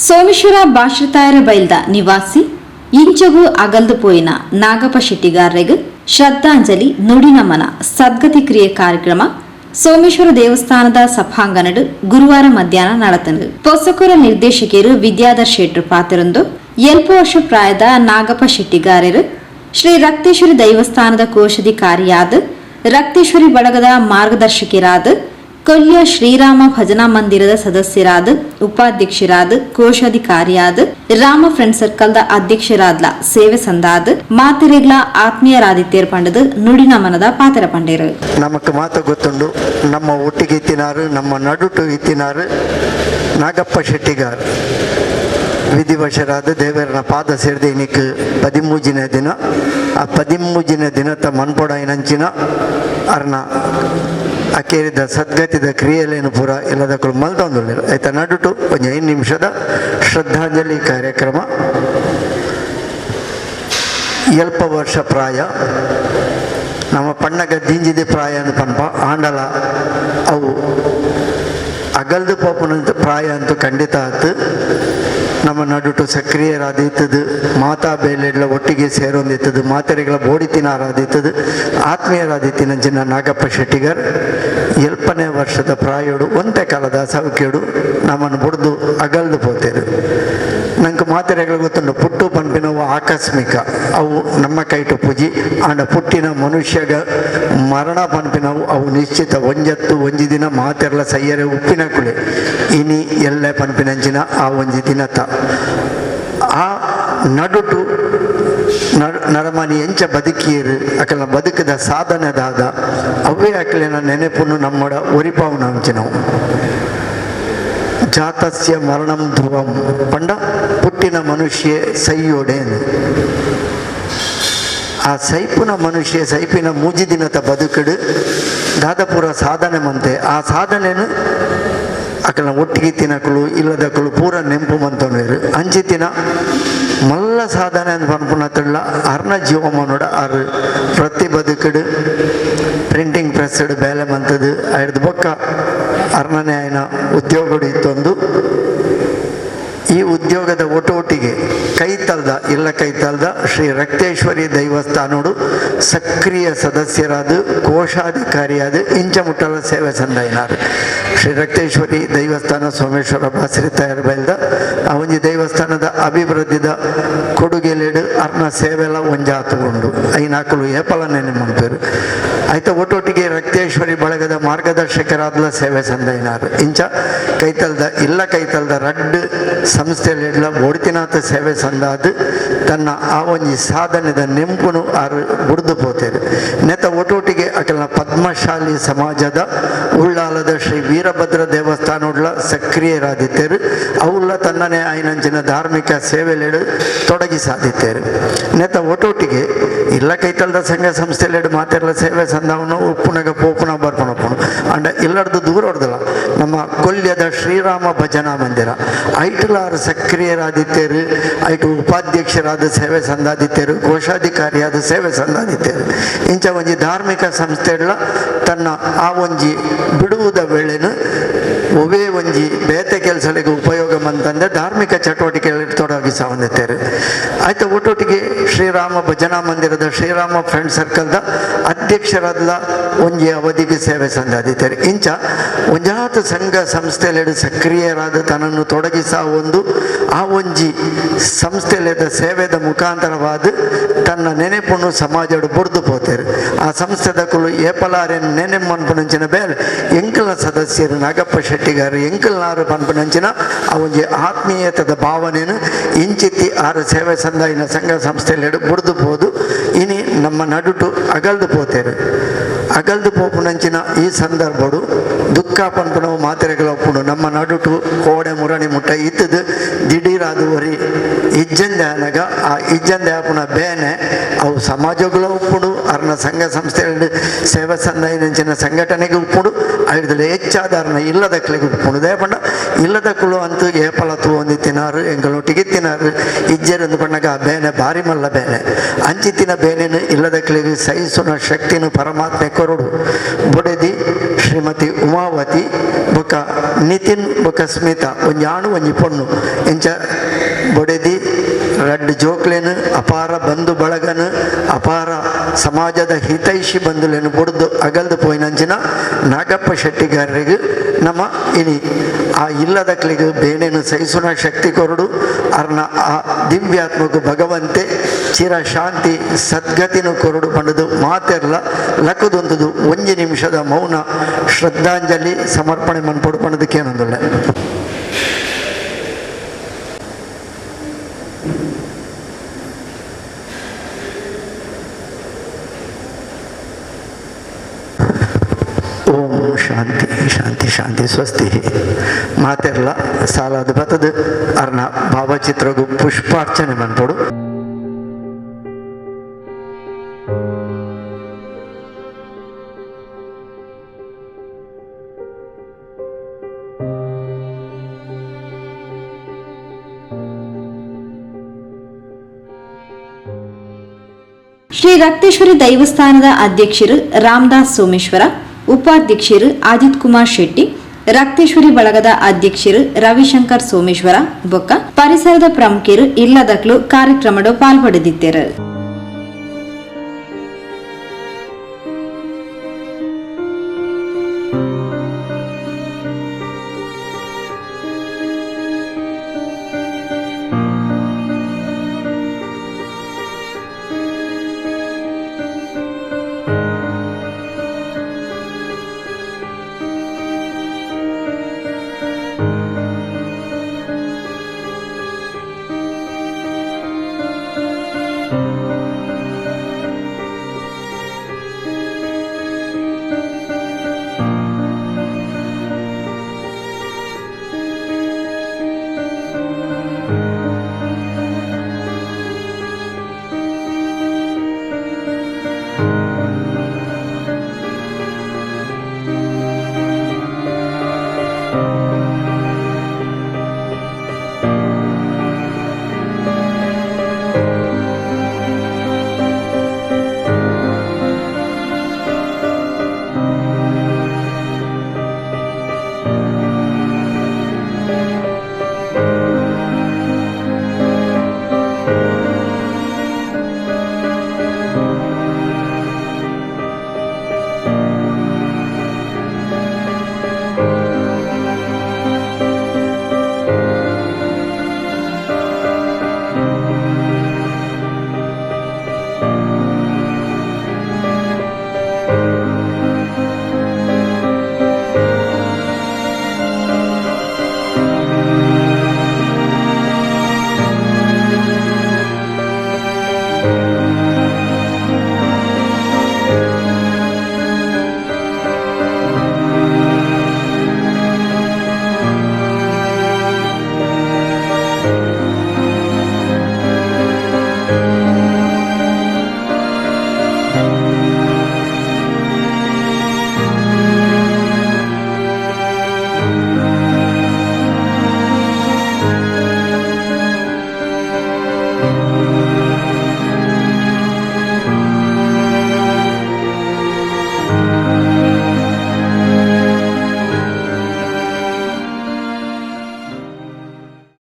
Someshwara ಬಾಶ್ರತಾಯರ ಬೈಲ್ದ ನಿವಾಸಿ ಇಂಚಗು ಅಗಲ್ದು ಪೋಯಿನ ನಾಗಪ್ಪ ಶೆಟ್ಟಿಗಾರ್ರೆಗ್ ಶ್ರದ್ಧಾಂಜಲಿ ನುಡಿನಮನ ಸದ್ಗತಿ ಕ್ರಿಯೆ ಕಾರ್ಯಕ್ರಮ ಸೋಮೇಶ್ವರ ದೇವಸ್ಥಾನದ ಸಭಾಂಗಣಡ್ ಗುರುವಾರ ಮಧ್ಯಾಹ್ನ ನಡತಂಡು. ಪೊಸಕೊರ ನಿರ್ದೇಶಕರು ವಿದ್ಯಾಧರ್ ಶೆಟ್ರು ಪಾತೆರೊಂದು ಎಲ್ಪ ವರ್ಷ ಪ್ರಾಯದ ನಾಗಪ್ಪ ಶೆಟ್ಟಿಗಾರರು ಶ್ರೀ ರಕ್ತೇಶ್ವರಿ ದೈವಸ್ಥಾನದ ಕೋಶಾಧಿಕಾರಿಯಾದ, ರಕ್ತೇಶ್ವರಿ ಬಳಗದ ಮಾರ್ಗದರ್ಶಕರಾದ, ಕೊಲ್ಯ ಶ್ರೀರಾಮ ಭಜನಾ ಮಂದಿರದ ಸದಸ್ಯರಾದ, ಉಪಾಧ್ಯಕ್ಷರಾದ, ಕೋಶಾಧಿಕಾರಿಯಾದ, ರಾಮ ಫ್ರೆಂಡ್ ಸರ್ಕಲ್ದ ಅಧ್ಯಕ್ಷರಾದ್ಲ ಸೇವೆ ಸಂದಾದ ಮಾತೆರೆಗ್ಲ ಆತ್ಮೀಯರಾದಿತ್ಯರ್ ಪಂಡದು ನುಡಿನ ಮನದ ಪಾತೆರ ಪಂಡೇರು. ನಮಕ್ ಮಾತ ಗೊತ್ತುಂಡು, ನಮ್ಮ ಒಟ್ಟಿಗೆ ಇತ್ತಿನಾರು, ನಮ್ಮ ನಡುಟು ಇತ್ತಿನಾರು ನಾಗಪ್ಪ ಶೆಟ್ಟಿಗಾರ್ ವಿಧಿವಶರಾದ ದೇವರನ ಪಾದ ಸೇರಿದ ಇನಿಕ್ 13ನೇ ದಿನ. ಆ 13ನೇ ದಿನದ ಮನ್ಪೊಡಾಯಿನಂಚಿನ ಅರ್ನ ಅಕೇರಿದ ಸದ್ಗತಿದ ಕ್ರಿಯೆಲೇನು ಪೂರ ಎಲ್ಲದಕ್ಕೂ ಮಲ್ತೊಂದುಲ್ಲೆರ್. ಐತ ನಡುಟು ಒಂಜಿ 5 ನಿಮಿಷದ ಶ್ರದ್ಧಾಂಜಲಿ ಕಾರ್ಯಕ್ರಮ. ಎಲ್ಪ ವರ್ಷ ಪ್ರಾಯ, ನಮ್ಮ ಪಣ್ಣಗ ದಿಂಜಿದೆ ಪ್ರಾಯ ಅಂದ್ ಪನ್ಪ. ಆಂಡಲ ಅವು ಅಗಲ್ದು ಪೋಪುನಂತ ಪ್ರಾಯ ಅಂತೂ ಖಂಡಿತ ಆತು. ನಮ್ಮ ನಡುಟು ಸಕ್ರಿಯರಾದಿತ್ತದು, ಮಾತಾ ಬೇಲೆಡ್ಲ ಒಟ್ಟಿಗೆ ಸೇರೊಂದಿತ್ತದು, ಮಾತೆರೆಗಳ ಬೋಡಿತಿನಾರಾದಿತ್ತದು, ಆತ್ಮೀಯರಾದಿತ್ತಿನಂಚಿನ ನಾಗಪ್ಪ ಶೆಟ್ಟಿಗರ್ ಎಲ್ಪನೇ ವರ್ಷದ ಪ್ರಾಯೋಡು ಒಂತೆ ಕಾಲದ ಸೌಖ್ಯಡು ನಮ್ಮನ್ನು ಬುಡ್ದು ಅಗಲ್ದು ಪೋತೇರು. ನಂಗೆ ಮಾತೆರೆಗಳು ಗೊತ್ತುಂಡು, ಪುಟ್ಟು ಪನ್ಪಿನವು ಆಕಸ್ಮಿಕ, ಅವು ನಮ್ಮ ಕೈಟು ಪೂಜಿ. ಆಂಡ ಪುಟ್ಟಿನ ಮನುಷ್ಯಗ ಮರಣ ಪನ್ಪಿನವು ಅವು ನಿಶ್ಚಿತ. ಒಂಜತ್ತು ಒಂಜಿ ದಿನ ಮಾತೆರ್ಲ ಸೈಯರೆ ಉಪ್ಪಿನ ಕುಳೆ ಇನಿ ಎಲ್ಲೆ ಪನ್ಪಿನಂಚಿನ ಆ ಒಂಜಿ ದಿನತ ಆ ನಡುಟು ನರಮನಿ ಎಂಚ ಬದುಕಿಯರು, ಅಕಲ್ನ ಬದುಕದ ಸಾಧನೆದಾದ ಅವೇ ಅಕಲಿನ ನೆನಪುನು ನಮ್ಮಡ ಒರಿಪಾವುನ ಅಂಚಿನವು. ಜಾತಸ್ಯ ಮರಣಂ ಧ್ರುವಂ ಪಂಡ ಪುಟ್ಟಿನ ಮನುಷ್ಯ ಸೈಯೋಡೇನು. ಆ ಸೈಪುನ ಮನುಷ್ಯ ಸೈಪಿನ ಮೂಜಿ ದಿನದ ಬದುಕಡು ದಾದಪುರ ಸಾಧನೆ ಮಂತೆ. ಆ ಸಾಧನೆನು ಅಕಲ್ನ ಒಟ್ಟಿಗೆ ತಿನಕಲು ಇಲ್ಲದಕಲು ಪೂರ ನೆಂಪು ಮಂತೊಂಡೇರು. ಅಂಚಿತಿನ ಮಲ್ಲ ಸಾಧನೆ ಅಂತ ಪನ್ಪುನ ತಳ್ಳ ಅರ್ನ ಜೀವಮಾನೋಡ ಆರು ಪ್ರತಿ ಬದುಕಡು ಪ್ರಿಂಟಿಂಗ್ ಪ್ರೆಸ್ಡ್ ಬೇಲೆ ಮಂತದು. ಐದು ಬೊಕ್ಕ ಅರ್ನನೇ ಆಯ್ನ ಉದ್ಯೋಗಡು ಇತ್ತೊಂದು. ಈ ಉದ್ಯೋಗದ ಒಟ್ಟೊಟ್ಟಿಗೆ ಕೈತಲ್ದ ಇಲ್ಲ ಕೈತಲ್ದ ಶ್ರೀ ರಕ್ತೇಶ್ವರಿ ದೈವಸ್ಥಾನೋಡು ಸಕ್ರಿಯ ಸದಸ್ಯರಾದ, ಕೋಶಾಧಿಕಾರಿಯಾದ ಇಂಚಮುಟ್ಟಲ ಸೇವೆ ಸಂದಾಯಿನಾರು. ಶ್ರೀ ರಕ್ತೇಶ್ವರಿ ದೈವಸ್ಥಾನ ಸೋಮೇಶ್ವರ ಬಾಸರಿ ತಯಾರು ಬೈಲ್ದ ಆ ಒಂಜಿ ದೇವಸ್ಥಾನದ ಅಭಿವೃದ್ಧಿದ ಕೊಡುಗೆಲೆಡು ಅರ್ನ ಸೇವೆಲ್ಲ ಒಂಜಾತುಗೊಂಡು ಐನಾಕಲು ಏಪಲ ನೆನೆ ಮನ್ಪೇರು. ಆಯ್ತ ಒಟ್ಟೊಟ್ಟಿಗೆ ರಕ್ತೇಶ್ವರಿ ಬಳಗದ ಮಾರ್ಗದರ್ಶಕರಾದ್ಲ ಸೇವೆ ಸಂದೈನಾರು. ಇಂಚ ಕೈತಲ್ದ ಇಲ್ಲ ಕೈತಲ್ದ ರಡ್ಡು ಸಂಸ್ಥೆಲೆಡ್ಲ ಒಡಿತಿನಾಥ ಸೇವೆ ಸಂದಾದು ತನ್ನ ಆ ಒಂಜಿ ಸಾಧನೆದ ನೆಂಪುನು ಆರು ಬುಡ್ದು ಪೋತೇರು. ನೆತ ಒಟ್ಟೊಟ್ಟಿಗೆ ಅಕಲ್ನ ಪದ್ಮಶಾಲಿ ಸಮಾಜದ ಉಳ್ಳಾಲದ ಶ್ರೀ ವೀರಭದ್ರ ದೇವಸ್ಥಾನವುಳ್ಳ ಸಕ್ರಿಯರಾದಿತ್ತೇರು. ಅವುಳ್ಳ ತನ್ನನೇ ಐನಂಚಿನ ಧಾರ್ಮಿಕ ಸೇವೆಲೆಡು ತೊಡಗಿ ಸಾಧಿತ್ತೇರು. ನೆತ ಒಟ್ಟೊಟ್ಟಿಗೆ ಇಲ್ಲ ಕೈತಲ್ದ ಸಂಘ ಸಂಸ್ಥೆಲೆಡು ಮಾತೆರ್ಲ ಸೇವೆ ಸಂದವನು ಉಪ್ಪುನಗ ಪೋಪುನ ಬರ್ಪುನಪ್ಪುನು ಅಂಡ ಇಲ್ಲಡ್ದು ದೂರ ಹೊಡೆದಲ್ಲ ನಮ್ಮ ಕೊಲ್ಯದ ಶ್ರೀರಾಮ ಭಜನಾ ಮಂದಿರ ಐಟುಲಾರು ಸಕ್ರಿಯರಾದಿತ್ತೇರು. ಐಟು ಉಪಾಧ್ಯಕ್ಷರಾದ ಸೇವೆ ಸಂದಾದಿತ್ತೇರು, ಕೋಶಾಧಿಕಾರಿಯಾದ ಸೇವೆ ಸಂದಾದಿತ್ತೇರು. ಇಂಚ ಒಂಜಿ ಧಾರ್ಮಿಕ ಸಂಸ್ಥೆಗಳ ತನ್ನ ಆ ಒಂಜಿ ಬಿಡುವುದ ವೇಳೆನು ಒವೇ ಒಂಜಿ ಬೇತೆ ಕೆಲಸಗಳಿಗೆ ಉಪಯೋಗ ಮಂತಂದೆ ಧಾರ್ಮಿಕ ಚಟುವಟಿಕೆಗಳಲ್ಲಿ ತೊಡಗಿಸ ಹೊಂದಿತ್ತೇರು. ಆಯ್ತು ಒಟ್ಟೊಟ್ಟಿಗೆ ಶ್ರೀರಾಮ ಭಜನಾ ಮಂದಿರದ ಶ್ರೀರಾಮ ಫ್ರೆಂಡ್ ಸರ್ಕಲ್ದ ಅಧ್ಯಕ್ಷರಾದ ಒಂಜಿ ಅವಧಿಗೆ ಸೇವೆ ಸಂದಾದಿತ್ತೇರು. ಇಂಚ ಒಂಜಾತ ಸಂಘ ಸಂಸ್ಥೆಲೆಡು ಸಕ್ರಿಯರಾದ ತನ್ನನ್ನು ತೊಡಗಿಸ ಒಂದು ಆ ಒಂಜಿ ಸಂಸ್ಥೆಲೆದ ಸೇವೆದ ಮುಖಾಂತರವಾದ ತನ್ನ ನೆನೆಪುನು ಸಮಾಜಡು ಬುಡ್ದು ಪೋತೇರು. ಆ ಸಂಸ್ಥೆದಕುಲು ಏಪಲಾರೆನ್ ನೆನೆ ಮನ್ಪುನಂಚಿನ ಬೇಲೆ ಎಂಕಲ್ನ ಸದಸ್ಯರು ನಾಗಪ್ಪ ಶೆಟ್ಟಿಗಾರು ಎಂಕಲ್ನಾರು ಪನ್ಪುನಂಚಿನ ಆ ಒಂಜಿ ಆತ್ಮೀಯತದ ಭಾವನೆಯನ್ನು ಇಂಚಿತ್ತಿ ಆರು ಸೇವೆ ಸಂದಾಯಿನ ಸಂಘ ಸಂಸ್ಥೆಲೆಡು ಬುಡ್ದು ಪೋದು ಇನಿ ನಮ್ಮ ನಡುಟು ಅಗಲ್ದು ಪೋತೇರು. ಅಗಲ್ದು ಪೋಪುನಂಚಿನ ಈ ಸಂದರ್ಭಡು ದುಃಖ ಪನ್ಪುನವು ಮಾತೆರೆಗಳ ಒಪ್ಪುಂಡು. ನಮ್ಮ ನಡುಟು ಕೋಡೆ ಮುರಣಿ ಮುಟ್ಟ ಇತ್ತದು ದಿಢೀರಾದ ಒರಿ ಇಜ್ಜಂದೆ ಆನಗ ಆ ಇಜ್ಜಂದೆ ಆಪುನ ಬೇನೆ ಅವು ಸಮಾಜಗಳ ಉಪ್ಪುಂಡು, ಅರ್ನ ಸಂಘ ಸಂಸ್ಥೆಗಳು ಸೇವಾ ಸಂದಾಯಿನಂಚಿನ ಸಂಘಟನೆಗೆ ಉಪ್ಪುಂಡು, ಐದಲ್ಲಿ ಹೆಚ್ಚಾದ ಅರ್ನ ಇಲ್ಲದಕ್ಲಿಗೆ ಉಪ್ಪುಂಡು. ದೇಪಂಡ ಇಲ್ಲದಕ್ಕಳು ಅಂತೂ ಏಪಲ ತೂವೊಂದು ತಿನ್ನಾರು ಎಂಗಳೊಟ್ಟಿಗೆ ತಿನ್ನಾರು ಇಜ್ಜೆರಂದು ಪಣ್ಣಗ ಆ ಬೇನೆ ಭಾರಿ ಮಲ್ಲ ಬೇನೆ. ಅಂಚಿತ್ತಿನ ಬೇನೆನು ಇಲ್ಲದಕ್ಲಿಗೆ ಸಹಿಸುವ ಶಕ್ತಿನು ಪರಮಾತ್ಮೆ ಕೊರಡು. ಬೊಡೆದಿ ಶ್ರೀಮತಿ ಉಮಾವತಿ ಬೊಕ್ಕ ನಿತಿನ್ ಬೊಕ್ಕ ಸ್ಮಿತಾ, ಒಂಜಿ ಆಣು ಒಂಜಿ ಪೊಣ್ಣು. ಇಂಚ ಬೊಡೆದಿ ರಡ್ಡ್ ಜೋಕ್ಲೆನ್, ಅಪಾರ ಬಂಧು ಬಳಗನ್, ಅಪಾರ ಸಮಾಜದ ಹಿತೈಷಿ ಬಂಧುಲೆನ್ ಬುಡ್ದು ಅಗಲ್ದು ಪೋಯಿನಂಚಿನ ನಾಗಪ್ಪ ಶೆಟ್ಟಿಗಾರರಿಗೆ ನಮ್ಮ ಇನಿ ಆ ಇಲ್ಲದಕ್ಲಿಗೆ ಬೇನೆನು ಸಹಿಸುನ ಶಕ್ತಿ ಕೊರಡು, ಅರ್ನ ಆ ದಿವ್ಯಾತ್ಮಕ ಭಗವಂತೆ ಚಿರ ಶಾಂತಿ ಸದ್ಗತಿನ ಕೊರಡು ಪಂಡುದು ಮಾತೆರ್ಲ ಲಕ್ಕದೊಂದುದು ಒಂಜಿ ನಿಮಿಷದ ಮೌನ ಶ್ರದ್ಧಾಂಜಲಿ ಸಮರ್ಪಣೆ ಮನ್ಪೊಡು ಪಂಡುದು ಕೇನೊಂದುಳ್ಳೆ. ಓಂ ಶಾಂತಿ ಶಾಂತಿ ಶಾಂತಿ ಸ್ವಸ್ತಿ. ಮಾತೆರ್ಲ ಸಾಲಾದ ಬತ್ತದು ಅರ್ನ ಭಾವಚಿತ್ರಗು ಪುಷ್ಪಾರ್ಚನೆ ಮನ್ಪೊಡು. ಶ್ರೀ ರಕ್ತೇಶ್ವರಿ ದೈವಸ್ಥಾನದ ಅಧ್ಯಕ್ಷರು ರಾಮದಾಸ್ ಸೋಮೇಶ್ವರ, ಉಪಾಧ್ಯಕ್ಷರು ಅಜಿತ್ ಕುಮಾರ್ ಶೆಟ್ಟಿ, ರಕ್ತೇಶ್ವರಿ ಬಳಗದ ಅಧ್ಯಕ್ಷರು ರವಿಶಂಕರ್ ಸೋಮೇಶ್ವರ ಬೊಕ್ಕ ಪರಿಸರದ ಪ್ರಮುಖರು ಇಲ್ಲದಕ್ಲು ಕಾರ್ಯಕ್ರಮಡ್ ಪಾಲ್ಪಡೆದಿದ್ದರು.